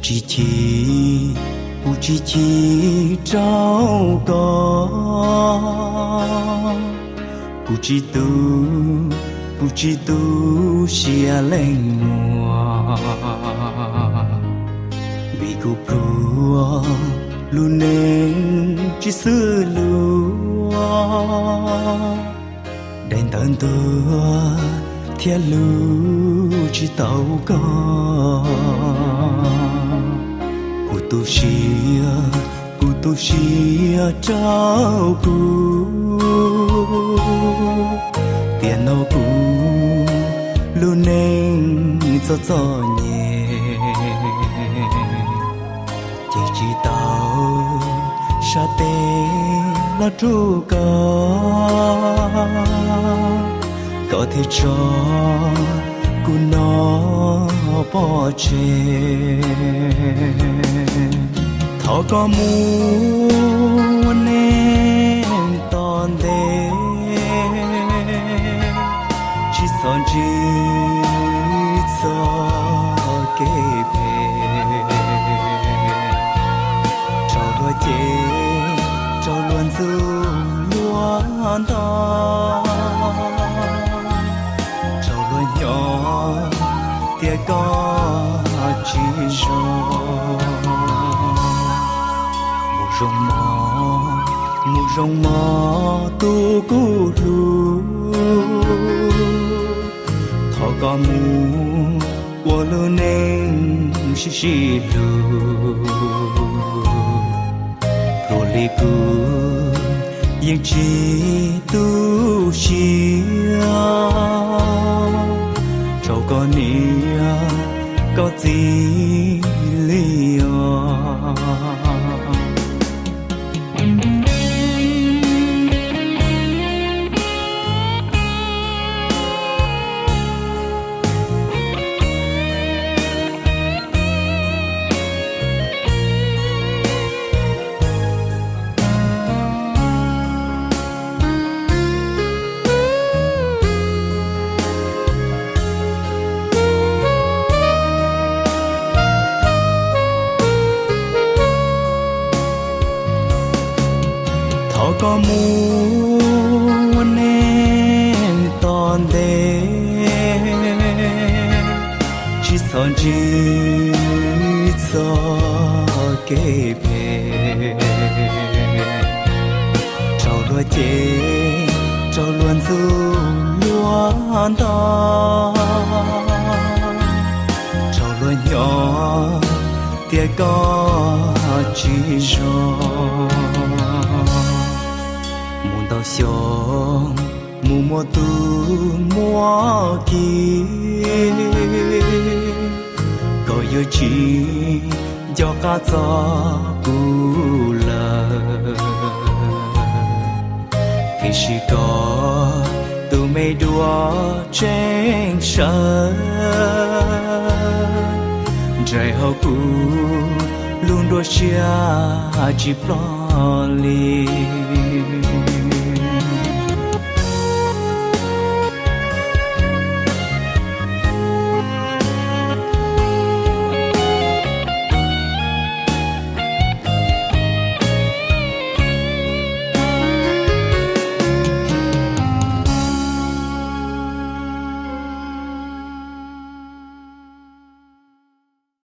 Tsis chim, kuv tsis chim rau koj. Kuv tsis tu, kuv tsis tu siab leej muag, vim kuv pluag lub neej tsis xws luag. Daim ntawv ntuag thiab lus tsis tau koj. Kuv tu siab, kuv tu siab rau kuv, tiam no kuv lub neej txom txom nyem, ces tsis tau sab tes los rub koj, koj thiaj tso kuv no pov tseg. Thov koj mus ua neej tom ntej, tsis txhob ntsib txoj kev phem, raug luag cem, raug luag ntxub luag nto, raug luag nyob tias koj tsis zoo. Mus zoo mog, mus zoo mog tus kuv hlub, thov koj mus ua lub neej sib sib hlub. Pluag li kuv yeej tsis tu siab rau koj niam koj txiv li os. Thov koj mus ua neej tom ntej, tsis txhob ntsib txoj kev phem, raug luag cem, raug luag ntxub luag nto, raug luag nyob tias koj tsis zoo. Mus ntau xyoo mus muaj tus muaj kiv, koj yuav tsis nco qab txog kuv lawm. Tiam sis koj tus me duab tseem sawv nraim hauv kuv lub nruab siab tsis ploj li.